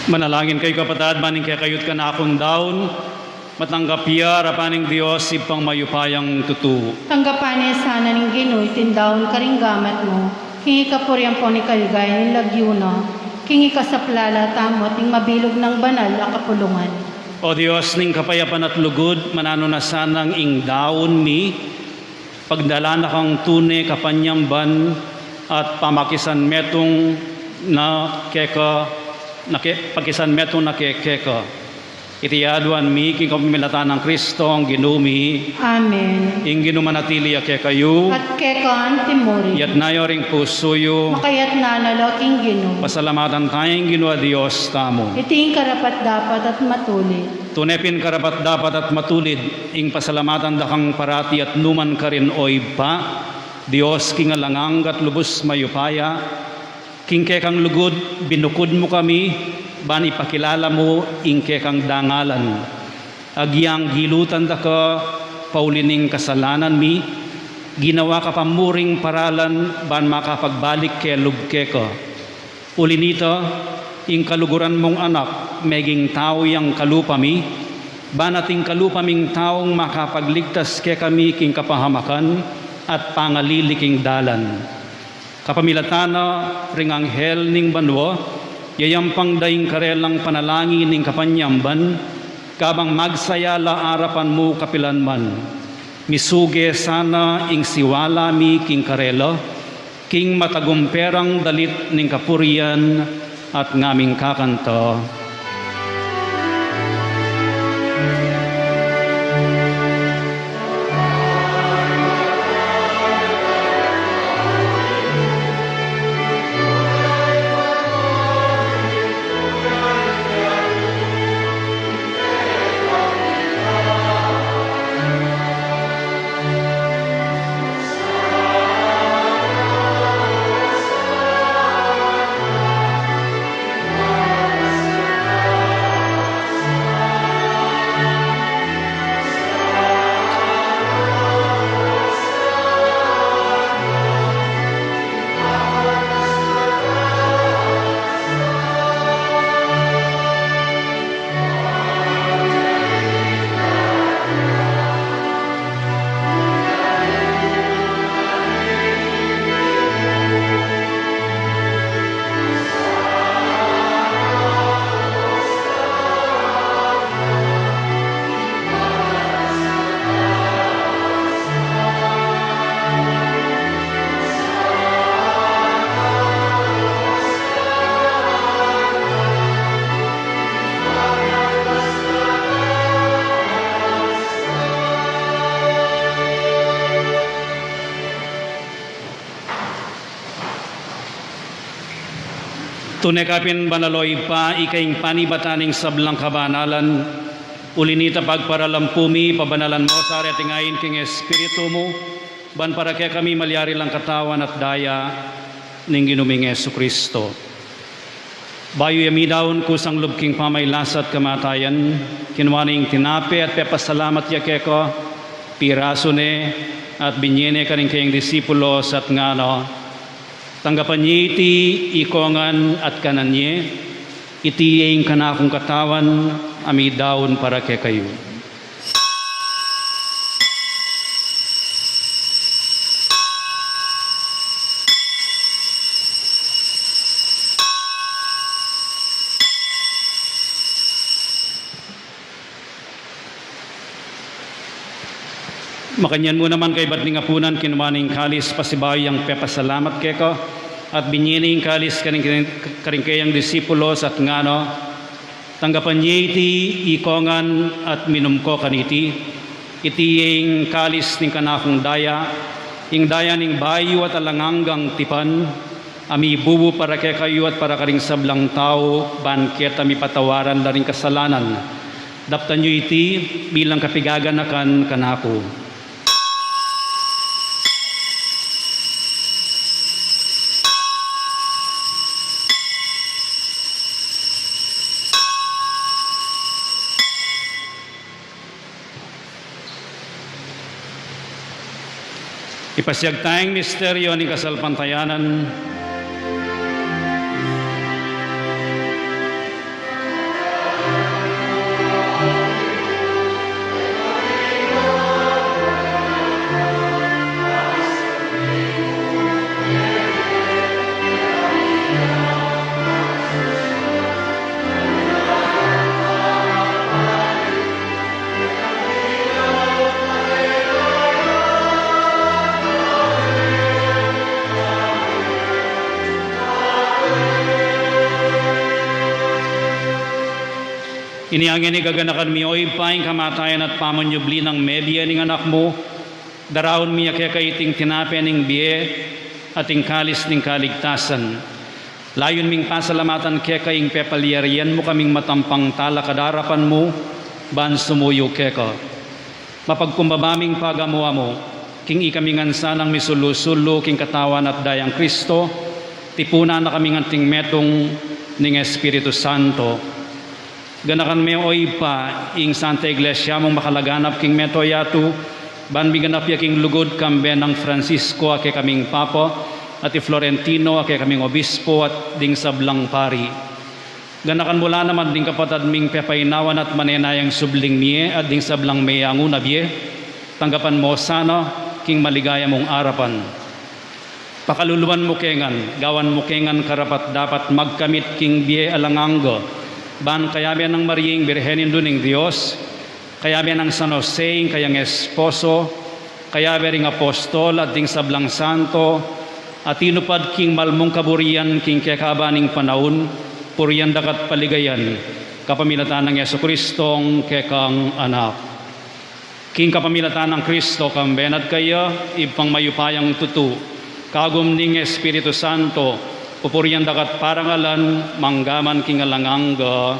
Manalangin kayu, kapatad, ban ing kekayu't kanakung daun matanggap ya arapan ning Dios Ibpang mayupayang tutu. Tanggapan na sana ning Ginu iting daun karing gamat mu, king ikapuri ampon ikaligaya ning lagyu na, king ikasaplala tamu at ning mabilug nang banal a kapulungan. O Dios ning kapayapan at lugud, mananu na sanang ing daun mi pagdalan na kang tune kapanyamban at pamakisanmetung na keka, na ke-, pakisanmetung na ke-, keka. Iti aduan mi king kapamilatan nang Kristong Ginu mi. Amen. Ing Ginu manatili ya kekayu. At keka antimurin. Iyatas yu ring pusu yu. Makayatas na la king Ginu. Pasalamatan taya ing Ginu a Dios tamu. Iti ing karapat-dapat at matulid. Tune pin karapat-dapat at matulid ing pasalamatan da kang parati at nukarin man, O Ibpa, Dios king alang angga at lubus mayupaya. King kekang lugud binukud mu kami, ban ipakilala mu ing kekang dangalan. Agyang gilutan da ka pauli ning kasalanan mi, ginawa ka pa mu ring paralan ban makapagbalik kelub keka. Uli na nita, ing kaluguran mung Anak, meging tau yang kalupa mi, ban ating kalupa ming taung makapagligtas kekami king kapahamakan at pangalili king dalan. Kapamilatan na ring anghel ning banua, yayampang da ing karelang panalangin ning kapanyamban, kabang magsaya la arapan mu kapilan man. Misuge sana ing siwala mi king karela, king matagumperang dalit ning kapurian at ngaming kakanta. Tune ka pin banal, o Ibpa, ika ing panibatan ning sablang kabanalan. Uli na nita, pagparalampu mi, pabanalan mu sa reting ain king Espiritu mu, ban para kekami malyari lang katawan at daya ning Ginu ming Jesucristo. Bayu ya midaun kusang lub king pamagkasakit at kamatayan, kinua ne ing tinape at pepasalamat ya keka, pirasu ne, at binye ne karing kayang disipulos at ngana: Tanggapan ye iti ikongan at kanan ye, iti ya ing kanakung katawan a midaun para kekayu. Makanyan mu naman kaybat ning apunan, kinua ne ing kalis, pasibayu yang pepasalamat keka, at binye ne ing kalis karing, karing kayang disipulos at ngana: Tanggapan ye iti ikongan at minum ko kaniti, iti ya ing kalis ning kanakung daya, ing daya ning bayu at alang anggang tipan, a mibubu para kekayu at para karing sablang tau, ban keta mipatawaran la ring kasalanan. Daptan yu iti bilang kapigaganakan kanaku. Ipasiag taya ing misteryo ning kasalpantayanan. Inya ngeni gaganakan mi, o Ibpa, ing kamatayan at pamanyubli nang mebie ning Anak mu, daraun mi keka iting tinape ning bie at ing kalis ning kaligtasan. Layun ming pasalamatan keka ing pepalyarian mu kaming matampang talakad king arapan mu ban sumuyu keka. Mapagkumbaba ming pagamu-amu king ikami ngan sanang misulu-sulu king katawan at dayang Kristo, tipunan na kaming anting metung ning Espiritu Santo. Ganakan me, o Ibpa, ing Santa Iglesia mung makalaganap king mabilug a yatu, ban miganap ya king lugud kambe nang Francisco a kekaming Papa, at i Florentino a kekaming Obispo, at ding sablang pari. Ganakan mu la naman ding kapatad ming pepainawan at manenayang subling mie at ding sablang meyangu na bie, tanggapan mu sana king maligaya mung arapan. Pakaluluan mu ke ngan, gawan mu ke ngan karapat-dapat magkamit king bie alang angga, ban kayabe nang Maria ing Birhen Indu ning Dios, kayabe nang San Jose ing kayang esposo, kayabe ring apostol at ding sablang santo a tinupad king mal mung kaburian king kekaban ning panaun, purian da ka at paligayan, kapamilatan nang Jesucristong kekang Anak. King kapamilatan nang Kristo, kambe na at kaya, Ibpang mayupayang tutu, kagum ning Espiritu Santo, pupurian da ka at parangalan mangga man king alang angga.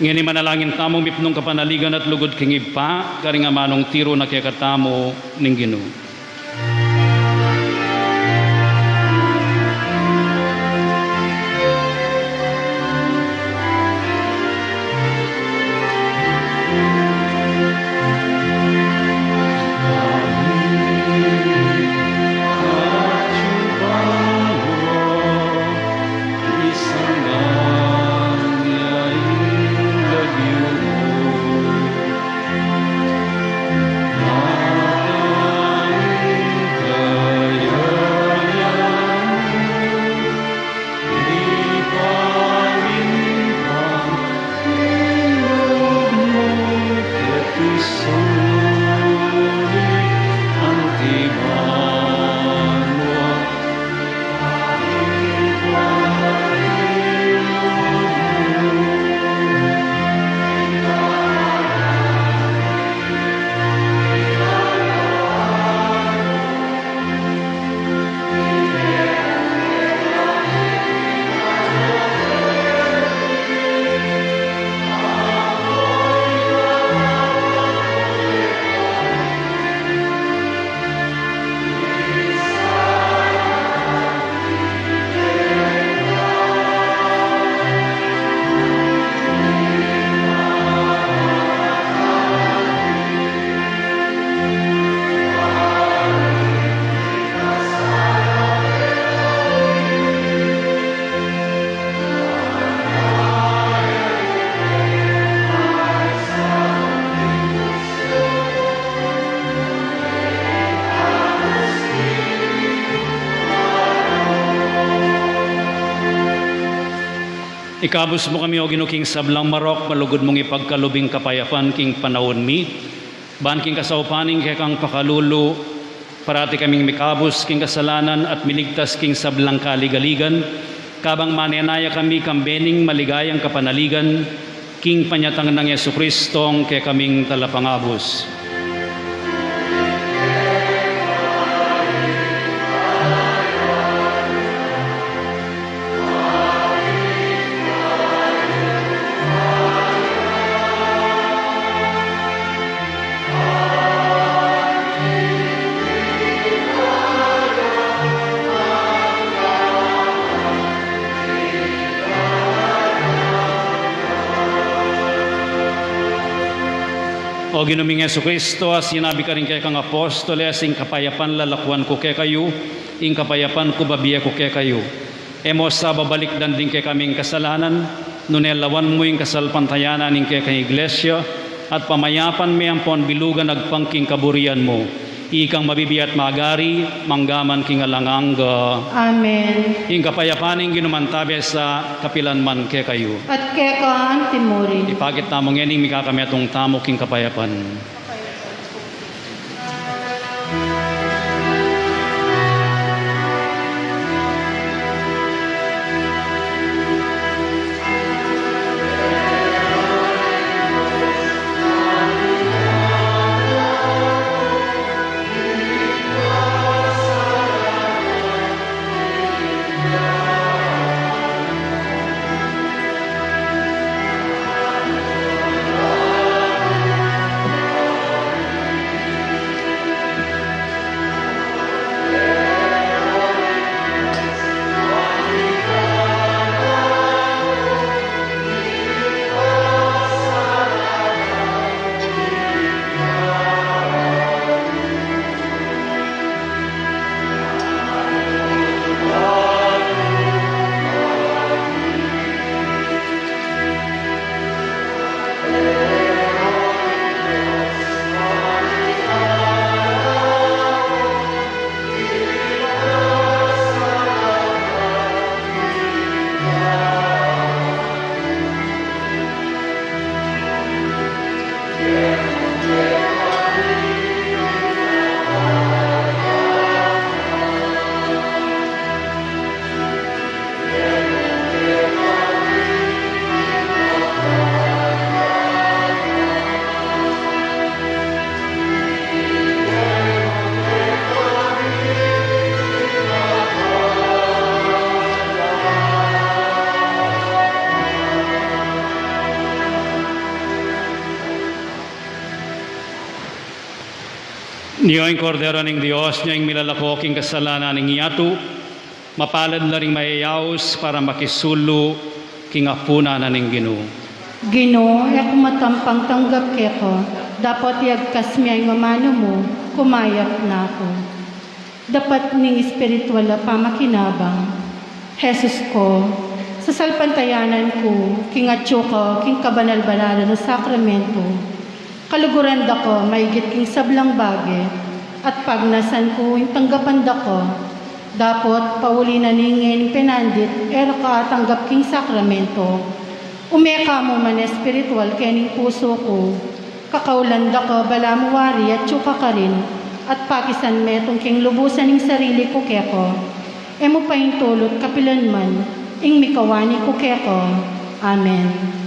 Ngeni manalangin tamu mipnung kapanaligan at lugud king Ibpa, karing amanung tiru na kekatamu ning Ginu. Ikabus mu kami, O Ginu, king sablang marok, malugud mung ipagkalub ing kapayapan king panaun mi, ban king kasaupan ning kekang pakalulu, parati kaming mikabus king kasalanan at miligtas king sablang kaligaligan, kabang manenaya kami kambe ning maligayang kapanaligan, king panyatang nang Jesucristong kekaming Talapangabus. O Ginu ming Jesucristo, a sinabi karing kekang apostoles, ing kapayapan lalakuan ku kekayu, ing kapayapan ku bibie ku kekayu. E mu sa babalikdan ding kekaming kasalanan, nune lawan mu ing kasalpantayanan ning kekang Iglesia, at pamayapan me ampon bilugan agpang king kaburian mu. Ikang mabibie at magari, mangga man king alang angga. Amen. Ing kapayapan ning Ginu mantabe sa kapilan man kekayu. At keka anti murin. Ipakit tamu ngeni ing mikakametung tamu king kapayapan. Nio ing Kordero ning Dios, nio ing milalako king kasalanan ning yatu. Mapalad la ring mayayaus para makisulu king apunan na ning Ginu. Ginu, e ku matampang tanggap keka, dapot iyagkas me ing amanu mu, kumayap na ku. Dapat ning espiritual a pamakinabang. Jesus ko, sasalpantayanan ku king atyu ka king kabanal-banalan a sakramento. Kaluguran da ka maigit king sablang bage, at pagnasan ku ing tanggapan da ka. Dapot pauli na ning penandit e ra ka atanggap king sakramento. Ume ka mu man espiritual kening pusu ku. Kakaulan da ka balamu wari atyu ka karin, at pakisan metung king lubusan ing sarili ku keka. E mu paintulut kapilan man ing mikawani ku keka. Amen.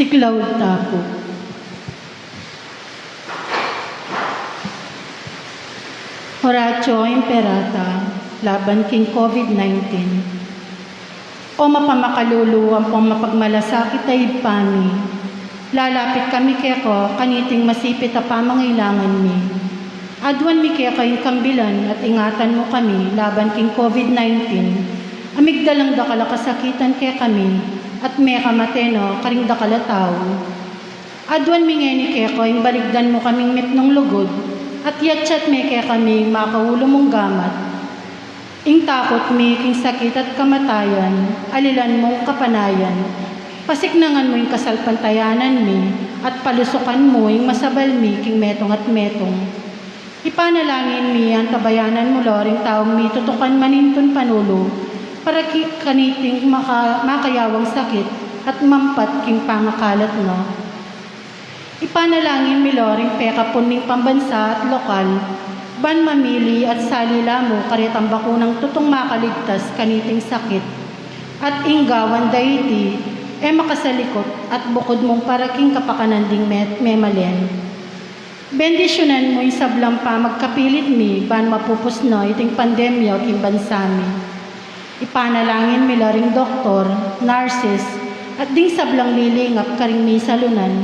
Siklaud ta pu. Oratio Imperata laban king COVID nineteen. O mapamakalulu ampong mapagmalasakit a Ibpa mi, lalapit kami keka kaniting masipit a pamangailangan mi. Aduan mi keka ing kambilan at ingatan mu kami laban king COVID nineteen, a migdalang dakal a kasakitan kekami at mekamate no karing dakal a tau. Aduan mi ngeni keka ing baligdan mu kaming mipnung lugud at yatsat me kekami ing makaulu mung gamat. Ing takut mi king sakit at kamatayan, alilan mung kapanayan. Pasiknangan mu ing kasalpantayanan mi at palusukan mu ing masabal mi king metung at metung. Ipanalangin mi, antabayanan mu la ring taung mitutukan manintun panulu para ki-, kaniting maka-, makayawang sakit at mampat king pangakalat na. Ipanalangin mi la ring pekapun ning pambansa at lokal, ban mamili at sali la mu karetang bakunang tutung makaligtas kaniting sakit. At ing gawan da iti, e makasalikut at bukud mung para king kapakanan ding met-, memalen. Bendisyunan mu ing sablang pamagkapilit mi ban mapupus na iting pandemya king bansa mi. Ipanalangin mi la ring doktor, nurses, at ding sablang lilingap karing misalunan,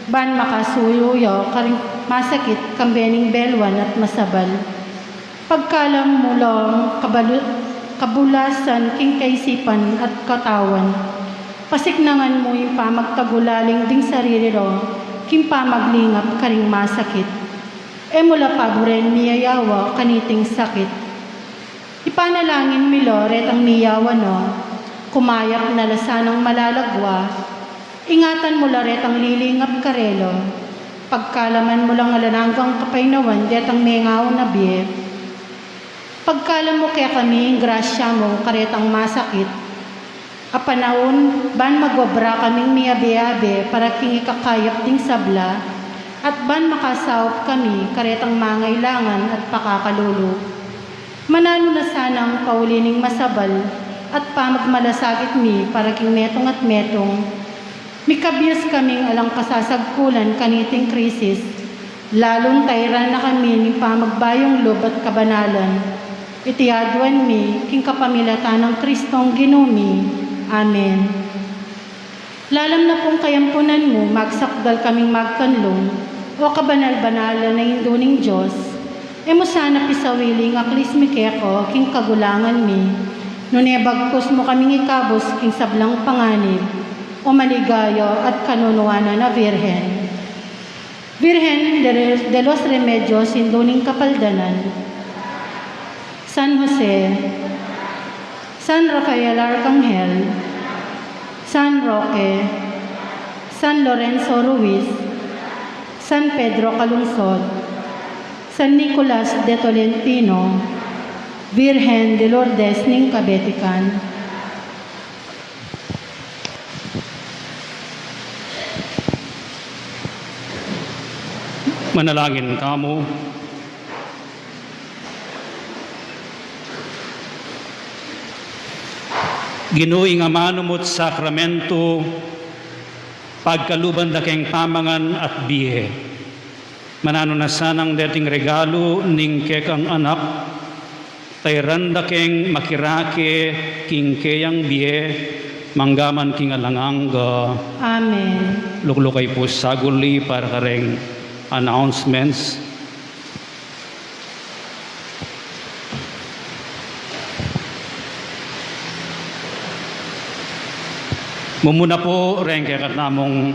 ban makasuyu ya karing masakit kambe ning belwan at masabal. Pagkalam mu lang kabalu-, kabulasan king kaisipan at katawan. Pasiknangan mu ing pamagtagulaling ding sarili ra king pamaglingap karing masakit. E mu la paburen miyayawa kaniting sakit. Ipanalangin mi la retang miyawa na, kumayap na la sanang malalagwa, ingatan mu la retang lilingap karela, pagkalaman mu lang alang anggang kapaynawan detang mengauna bie. Pagkalam mu kekami ing grasya mu karetang masakit a panaun, ban magobra kaming miyabe-abe para king ikakayap ding sabla, at ban makasaup kami karetang mangailangan at pakakalulu. Mananu na sanang pauli ning masabal at pamagmalasakit mi para king metung at metung. Mikabius kaming alang kasasagkulan kaniting krisis, lalung tairan na kami ning pamagbayung lub at kabanalan. Iti aduan mi king kapamilatan nang Kristong Ginu mi. Amen. Lalam na pung kayampunan mu, magsakdal kaming magkanlung, O kabanal-banalan a Indu ning Dios. E mu sana pisawili ing aklis mi keka king kagulangan mi, nune bagkus mu kaming ikabus king sablang panganib, O maligaya at kanunuanan a Virgen. Virgen de, de los Remedios, Indu ning Kapaldanan. San Jose, San Rafael Arcangel, San Roque, San Lorenzo Ruiz, San Pedro Calungsod, San Nicolas de Tolentino, Virgen de Lourdes ning Kabetikan. Manalangin tamu. Ginu, ing amanu mung sakramentu, pagkaluban da keng pamangan at bie. Mananu na sanang deting regalu ning kekang anak, tairan da keng makirake king keyang bie, manggaman king alang angga. Amen. Lukluk kayu pu saguli para kareng announcements. Mumuna pu reng kekatamung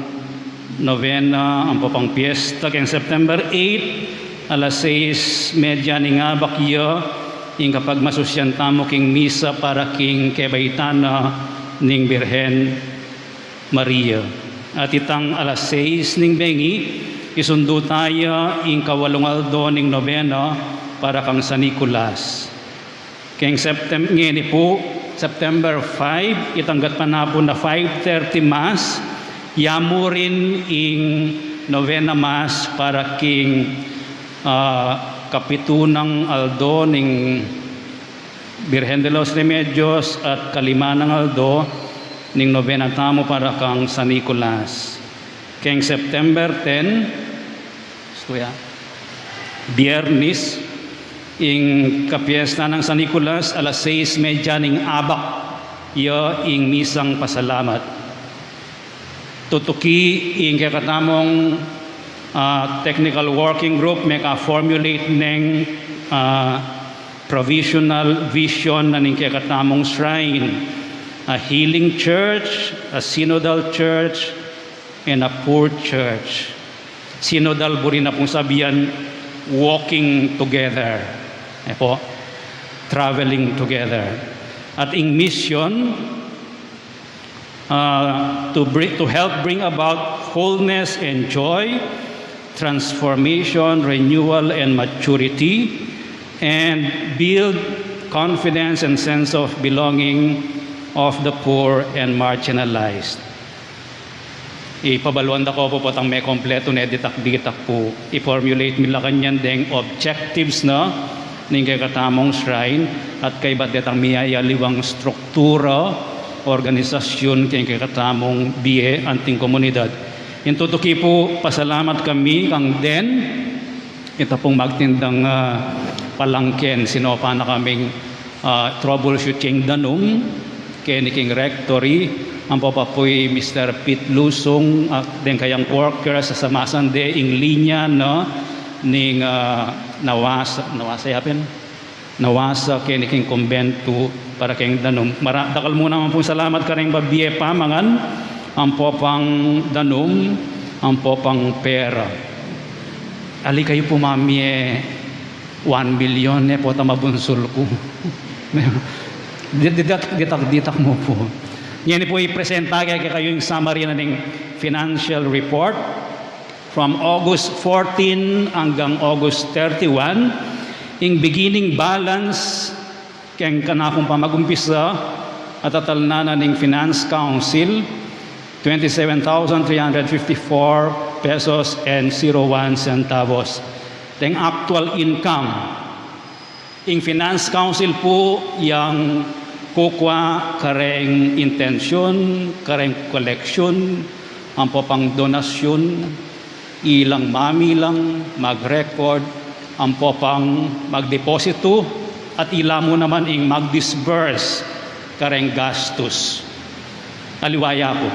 novena ampo pang piesta keng September eight, alas sais medya ning abak ya ing kapagmasusyan tamu king misa para king kebaitan na ning Birhen Maria. At itang alas sais ning bengi, isundu taya ing kawalung aldo ning novena para kang San Nicolas. Keng Septem-, ngeni pu, September five, itang gatpanapun a five thirty Mass, yamurin ing novena Mass para king, ah, kapitunang aldo ning Birhen de los Remedios at kalimanang aldo ning novena tamu para kang San Nicolas. Keng September ten, Kuya, Biernis, ing kapiesta nang San Nicolas, alas sais medya ning abak, ya ing misang pasalamat. Tutuki ing kekatamung, ah, technical working group, meka-formulate neng, ah, provisional vision na ning kekatamung shrine, a healing church, a synodal church, and a poor church. Synodal, buri na pung sabian, walking together. E po, traveling together. At ing mission, uh, to bring, to help bring about wholeness and joy, transformation, renewal, and maturity, and build confidence and sense of belonging of the poor and marginalized. Ipabaluan da ko pu potang mekompletu ne ditak-ditak pu i-formulate mi la kanyan deng objectives na ning kekatamung shrine at kaybat detang miyayaliwang struktura, organisasyun keng kekatamung bie anting komunidad. Ing tutuki pu, pasalamat kami kang Den, ita pung magtindang, ah, palangken, sinopa na kaming, ah, troubleshoot keng danum, keni keng rectory, ampo pa pu i Mister Pete Lusung, ah, deng kayang workers, a samasande ing linya, no, ning, ah, nawasa, nawasa ya pin? Nawasa keni keng kumbentu para keng danum. Mara-, dakal mu naman pung salamat kareng babie pamangan, ampo pang danum, ampo pang pera. Ali kayu pu mamie one million, e pota mabunsul ku. Di-, ditak, ditak, ditak mu pu. Ngeni pu ipresenta ke kekayu ing summary na ning financial report. From August fourteen anggang August thirty-one, ing beginning balance keng kanakung pamagumpisa, atatal na na ning Finance Council, twenty-seven thousand three hundred fifty-four pesos and zero one centavos. Deng actual income, ing Finance Council pu yang kukua kareng intensyun, kareng koleksyon, ampo pang donasyun, ilang mamilang, mag-record, ampo pang magdepositu, at ila mu naman ing mag-disburse kareng gastus. Aliwa ya pu.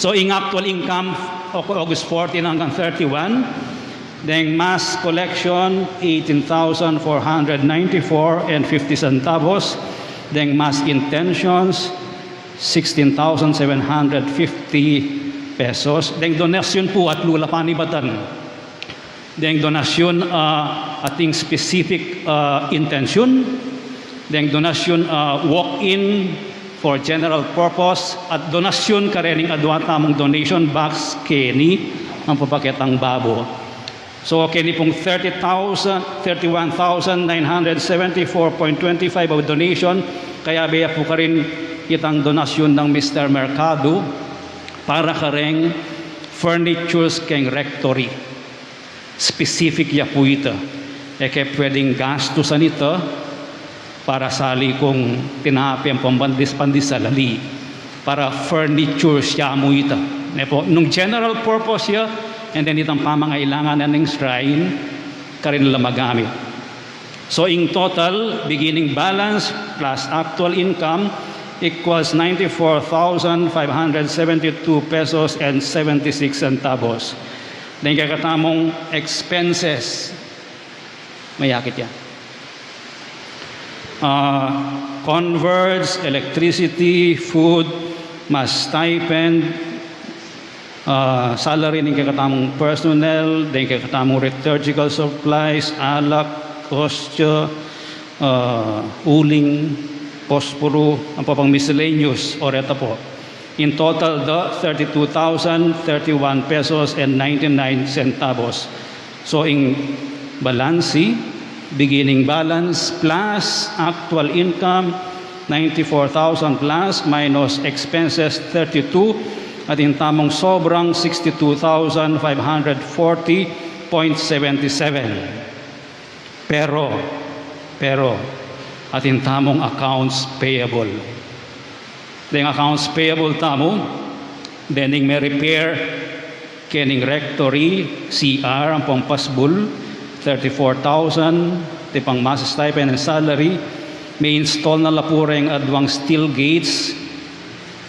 So, ing actual income, Au-, August fourteen anggang thirty-one, deng mass collection, eighteen thousand four hundred ninety-four and fifty centavos, deng mass intentions, sixteen thousand seven hundred fifty pesos, deng donasyun pu at lula panibatan. Deng donasyun, ah, ating specific, ah, intensyun. Deng donasyun, ah, walk-in for general purpose. At donasyun karening adwa tamung donation box keni, ampo pa ketang babo. So, keni pung thirty thousand, thirty-one thousand nine hundred seventy-four point twenty-five of donation, kayabe ya pu karin itang donasyun nang Mister Mercado para kareng furnitures keng rectory. Specific ya pu ita. E ke pwedeng gastusan ita para sali kung tinape ampong pandis-, pandesal, ali. Para furniture ya mu ita. Ne pu, nung general purpose ya, and then itang pamangailangan na ning shrine, karin la magamit. So, ing total beginning balance plus actual income equals ninety-four thousand five hundred seventy-two pesos and seventy-six centavos. Deng kekatamung expenses, mayakit ya. Ah, converts, electricity, food, mass stipend, ah, salary ning kekatamung personnel, deng kekatamung liturgical supplies, alak, hostia, ah, uling, posporo, ampo pang miscellaneous, o reta pu. In total da thirty-two thousand thirty-one pesos and ninety-nine centavos. So, ing balansi, beginning balance plus actual income, ninety-four thousand plus minus expenses, thirty-two, atin tamung sobrang sixty-two thousand five hundred forty point seventy-seven. Pero, pero, atin tamung accounts payable. Deng accounts payable tamu, dening me-repair Kening rectory, C R, ampong pasbul, thirty-four thousand, atin pang mass stipend and salary, me-install na la pu reng adwang steel gates,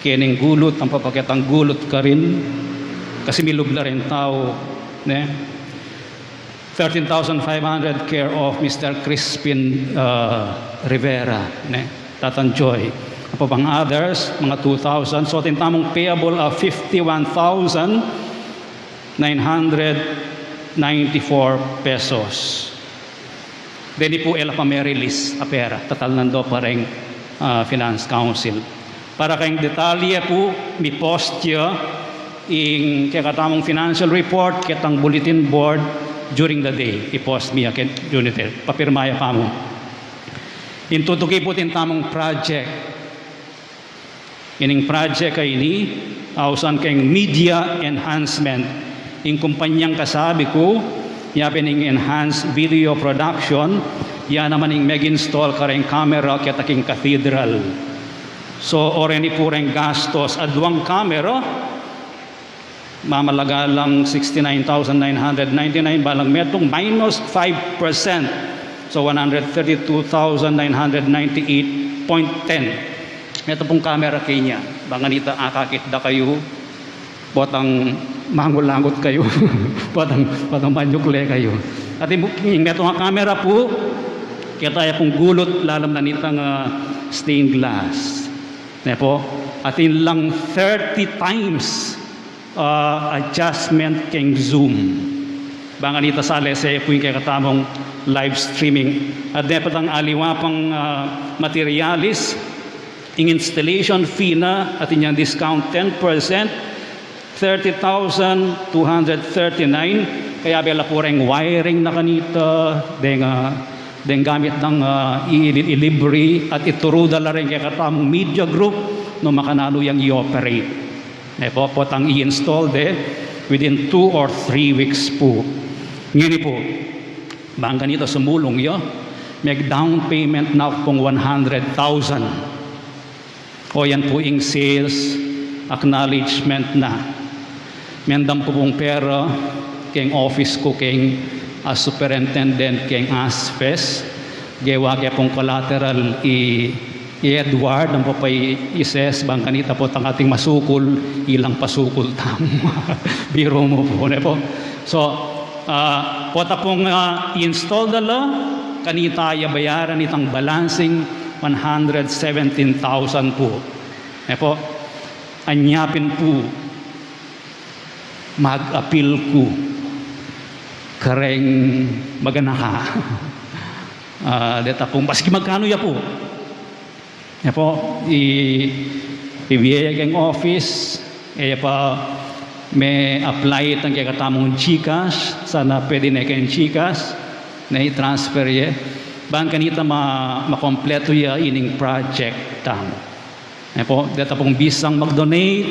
kening gulut, ampong paketang gulut karin, kasi milub la reng tau, ne? Thirteen thousand five hundred care of Mister Crispin, uh, Rivera, ne? Tatan Joy. Ampong pang others, mga two thousand. So, atin tamung payable a fifty-one thousand nine hundred ninety-four pesos. Deni pu e la pa me-release a pera, tatalnan do pa reng, ah, Finance Council. Para keng detalye pu, mi-post ya ing kekatamung financial report ketang bulletin board during the day. I-post mi ya keng Juniter. Papirma ya pamu. Ing tutuki pu atin tamung project. Ining project a ini, ausan keng media enhancement. Ing kumpanyang kasabi ku, yapin ing enhanced video production, ya naman ing meg-install kareng camera keta king cathedral. So, o reni pu reng gastos, adwang camera, mamalaga lang sixty-nine thousand nine hundred ninety-nine, balang metung minus five percent. So, one hundred thirty-two thousand nine hundred ninety-eight point ten. Metung pung camera keni. Bang kanita akakit da kayu, potang mangulangut kayu, potang, potang manyukle kayu. At ing, ing metung a camera pu, keta ya pung gulut, lalam na nitang, ah, stained glass. Ne pu, atin lang thirty times ah, adjustment keng zoom. Bang kanita salese pu ing kekatamung live streaming. At depot ang aliwa pang, ah, materialis, ing installation fee na, atin yang discount ten percent, thirty thousand two hundred thirty-nine, kaya bela pu reng wiring na kanita, deng, ah, deng gamit nang, ah, i-, i-, ilibre at ituru da la reng kekatamung media group, nung makananu yang i-operate. E pu, potang i-install de within two or three weeks pu. Ngeni pu, bang kanita sumulung ya, meg-down payment na ku pung one hundred thousand. O yan pu ing sales acknowledgement na. Mendam ku pung pera keng office ku keng, ah, superintendent keng ASFES. Gewa ke pung collateral i i Edward, ampo pa i, i ses, bang kanita potang ating masukul, ilang pasukul tamu. Biru mu pu, ne pu. So, ah, pota pung, ah, install da la, kanita ya bayaran itang balancing one hundred seventeen thousand pu. Ne pu, anya pin pu, mag-appeal ku kareng maganaka. Ah, deta pung, maski magkanu ya pu. Ya pu, i-, ibie ya keng office, e ya pa me-apply itang kekatamung GCash, sana pwede ne keng GCash, ne i-transfer ye. Bang kanita ma-, makompletu ya ining project tamu. E pu, deta pung bisang mag-donate,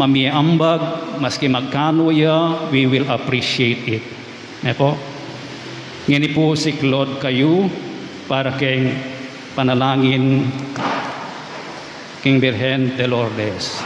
mamie ambag, maski magkanu ya, we will appreciate it. E pu, ngeni pu siklaud kayu para keng panalangin keng Birhen de Lourdes.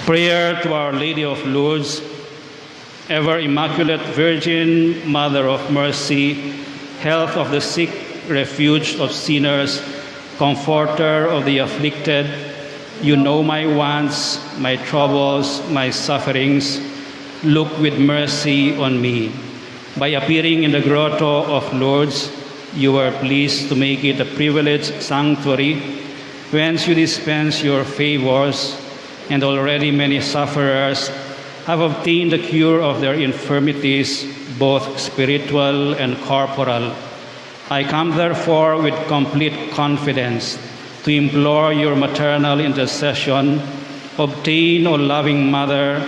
Prayer to Our Lady of Lourdes. Ever Immaculate Virgin, Mother of Mercy, Health of the sick, Refuge of sinners, Comforter of the afflicted, you know my wants, my troubles, my sufferings. Look with mercy on me. By appearing in the Grotto of Lourdes, you were pleased to make it a privileged sanctuary whence you dispense your favors, and already many sufferers have obtained the cure of their infirmities, both spiritual and corporal. I come therefore with complete confidence to implore your maternal intercession. Obtain, O loving Mother,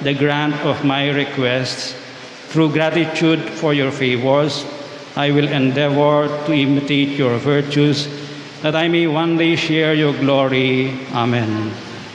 the grant of my requests. Through gratitude for your favors, I will endeavor to imitate your virtues, that I may one day share your glory. Amen.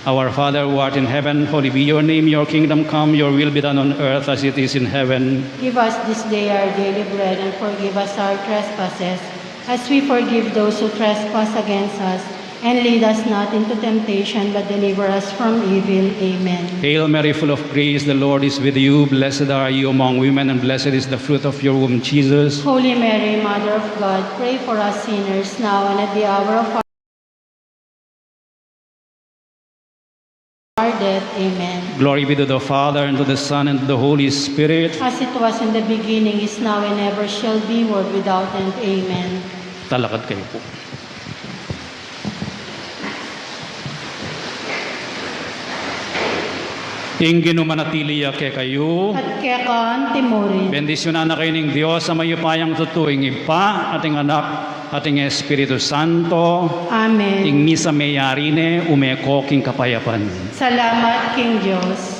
Our Father who art in heaven, holy be your name. Your kingdom come, your will be done on earth as it is in heaven. Give us this day our daily bread, and forgive us our trespasses, as we forgive those who trespass against us. And lead us not into temptation, but deliver us from evil. Amen. Hail Mary, full of grace, the Lord is with you. Blessed are you among women, and blessed is the fruit of your womb, Jesus. Holy Mary, Mother of God, pray for us sinners, now and at the hour of our death. Amen. Glory be to the Father, and to the Son, and to the Holy Spirit. As it was in the beginning, is now, and ever shall be, world without end. Amen. Talakad kayu pu. Ing Ginu manatili ya kekayu. At keka antimurin. Bendisyunan na kayu ning Dios a mayupayang tutu, ing Ibpa, at ing Anak, at ing Espiritu Santo. Amen. Ing misa meyari ne, ume ko king kapayapan. Salamat king Dios.